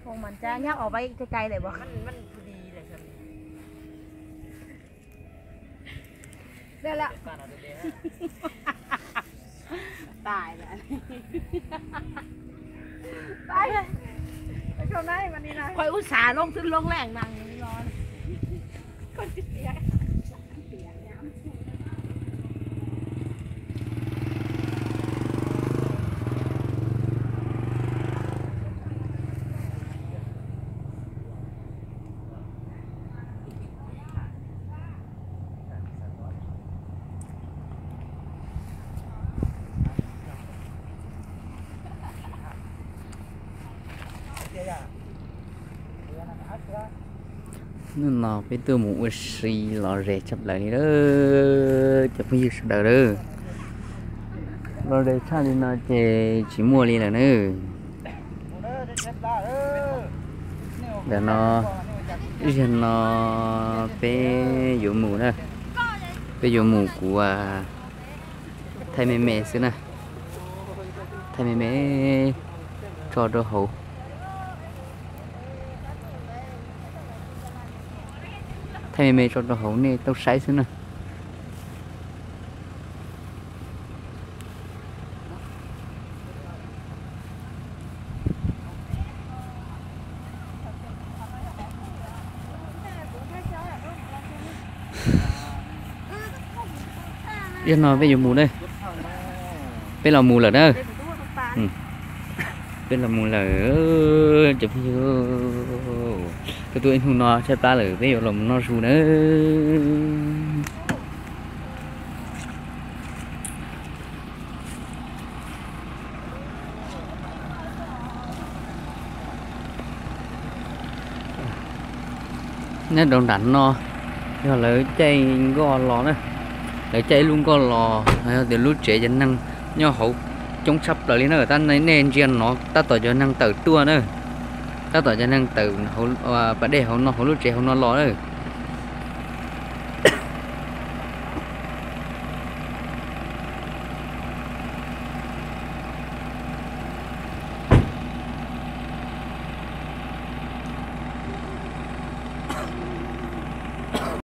Kuv mam cai nyob os, peb cai cai lawm as. Qhov ub xav loob twb loob leej neeg li no. Hnub no peb tuaj mus ua si los ze tshaj plaws li lawm cov phooj ywg sawv daws lawm. Los ze tshaj li no ces tsis muaj li lawm na. Ntawm no, ib zaug no peb yuav mus na, peb yuav mus kuv thaij me me xwb na, thaij me me tso rau hauv, thaij me me tso rau hauv nej tau saib xwb na. Ib zaug no peb yuav mus na, peb los mus lawm na. Peb los mus lawm cov phooj ywg, tuaj tuaj ib hnub no tshaib plab lawm peb yuav los mus noj su na. Nyob rau nram no yog lawv caij nkoj los na, lawv caij ib lub nkoj los, yog tias lub tsev cov neeg nyob hauv coob tshaj plaws li na, tab nej ntsia no tab tom cov neeg tawm tuaj na, tab tom cov neeg tawm pas dej hauv no hauv lub tsev hauv no los na.